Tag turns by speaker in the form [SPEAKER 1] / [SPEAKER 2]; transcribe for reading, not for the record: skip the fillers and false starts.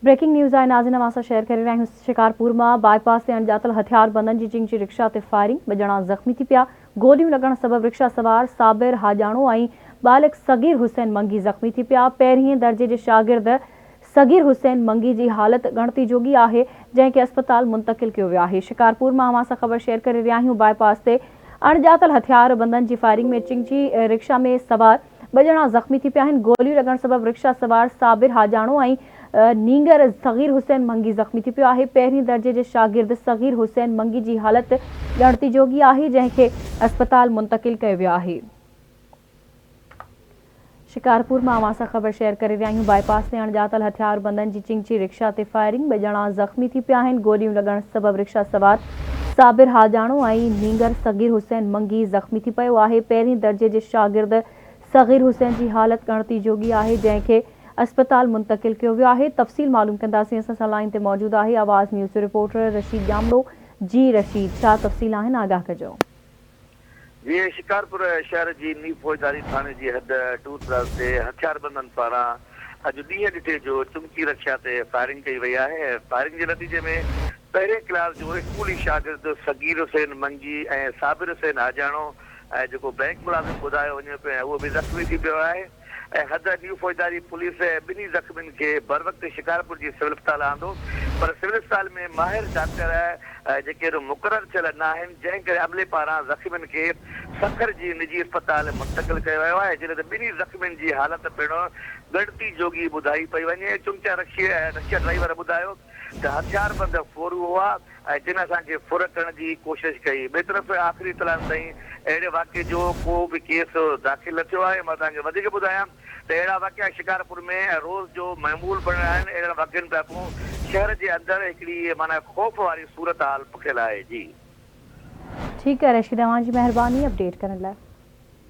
[SPEAKER 1] Breaking news آهي ناظرين اوهان سان شيئر ڪري رهيا آهيون شڪارپور مان باء پاس تي اڻڄاتل هٿياربندن جي چنگچي رڪشا تي فائرنگ، ٻه ڄڻا زخمي ٿي پيا، گوليون لڳڻ سبب رڪشا سوار صابر حاجاڻو ۽ ٻالڪ صغير حسين منگي زخمي ٿي پيا، پهرين درجي جي شاگرد صغير حسين منگي جي حالت ڳڻتي جوڳي آهي، جنهن کي اسپتال منتقل ڪيو ويو آهي، شڪارپور مان اوهان سان خبر شيئر ڪري رهيا آهيون باء پاس تي اڻڄاتل هٿياربندن جي فائرنگ ۾ چنگچي رڪشا ۾ سوار ٻه ڄڻا زخمي ٿي پيا آهن، گوليون لڳڻ سبب رڪشا سوار صابر حاجاڻو ۽ نينگر صغير حسين منگي زخمي ٿي پيو آهي، پهرين درجي جي شاگرد صغير حسين منگي جي حالت ڳڻتي جوڳي آهي، جنهن کي اسپتال منتقل ڪيو ويو آهي. شڪارپور مان اوهان سان خبر شيئر ڪري رهيا آهيون، باء پاس تي اڻڄاتل هٿياربندن جي چنگچي رڪشا تي فائرنگ، ٻه ڄڻا زخمي ٿي پيا آهن، گوليون لڳڻ سبب رڪشا سوار صابر حاجاڻو ۽ نينگر صغير حسين منگي زخمي ٿي پيو آهي، پهرين درجي جي شاگرد صغير حسين جي حالت ڳڻتي جوڳي آهي، جنهن کي اسپتال منتقل ڪيو ويو آهي، تفصيل معلوم ڪنداسين، اسان سان لائين تي موجود آهي آواز نيوز جو رپورٽر رشيد ڄامڙو، جي رشيد ڇا تفصيل آهن آگاهه ڪجو.
[SPEAKER 2] جي شڪارپور شهر جي نيو فوجداري ٿاڻي جي حد ٽول پلازه تي هٿياربندن پاران اڄ ڏينهن ڏٺي جو چنگچي رڪشا تي فائرنگ ڪئي وئي آهي ۽ فائرنگ جي نتيجي ۾ پهرين ڪلاس جو اسڪولي شاگرد صغير حسين منگي ۽ صابر حسين حاجاڻو ۽ جيڪو بئنڪ ملازم ٻڌايو وڃي پيو ۽ اهو به زخمي ٿي پيو آهي ۽ حد نيو فوجداري پوليس ٻنهي زخمين کي بروقت شڪارپور جي سول اسپتال آندو پر سول اسپتال ۾ ماهر ڊاڪٽر جيڪي مقرر ٿيل ناهن جنهن ڪري عملي پاران زخمين کي سکر جي نجي اسپتال منتقل ڪيو ويو آهي جڏهن ته ٻنهي زخمين جي حالت پڻ ڳڻتي جوڳي ٻڌائي پئي وڃي چنگچا رڪشي رڪشا ڊرائيور ٻڌايو ته هٿياربند ڦورو هئا ۽ جن اسان کي ڦر ڪرڻ جي ڪوشش ڪئي. ٻئي طرف آخري اطلاعن تائين اهڙي واقعي جو ڪو به ڪيس داخل نه ٿيو آهي. مان توهان کي وڌيڪ ٻڌايان ته اهڙا واقعا شڪارپور ۾ روز جو معمول بڻيل آهن. اهڙن واقعن پيپون شهر جي اندر هڪڙي معنيٰ خوف واري صورتحال پکڙيل آهي. جي.
[SPEAKER 1] ٺيڪ آهي رشيد اوهان جي مهرباني اپڊيٽ ڪرڻ لاء.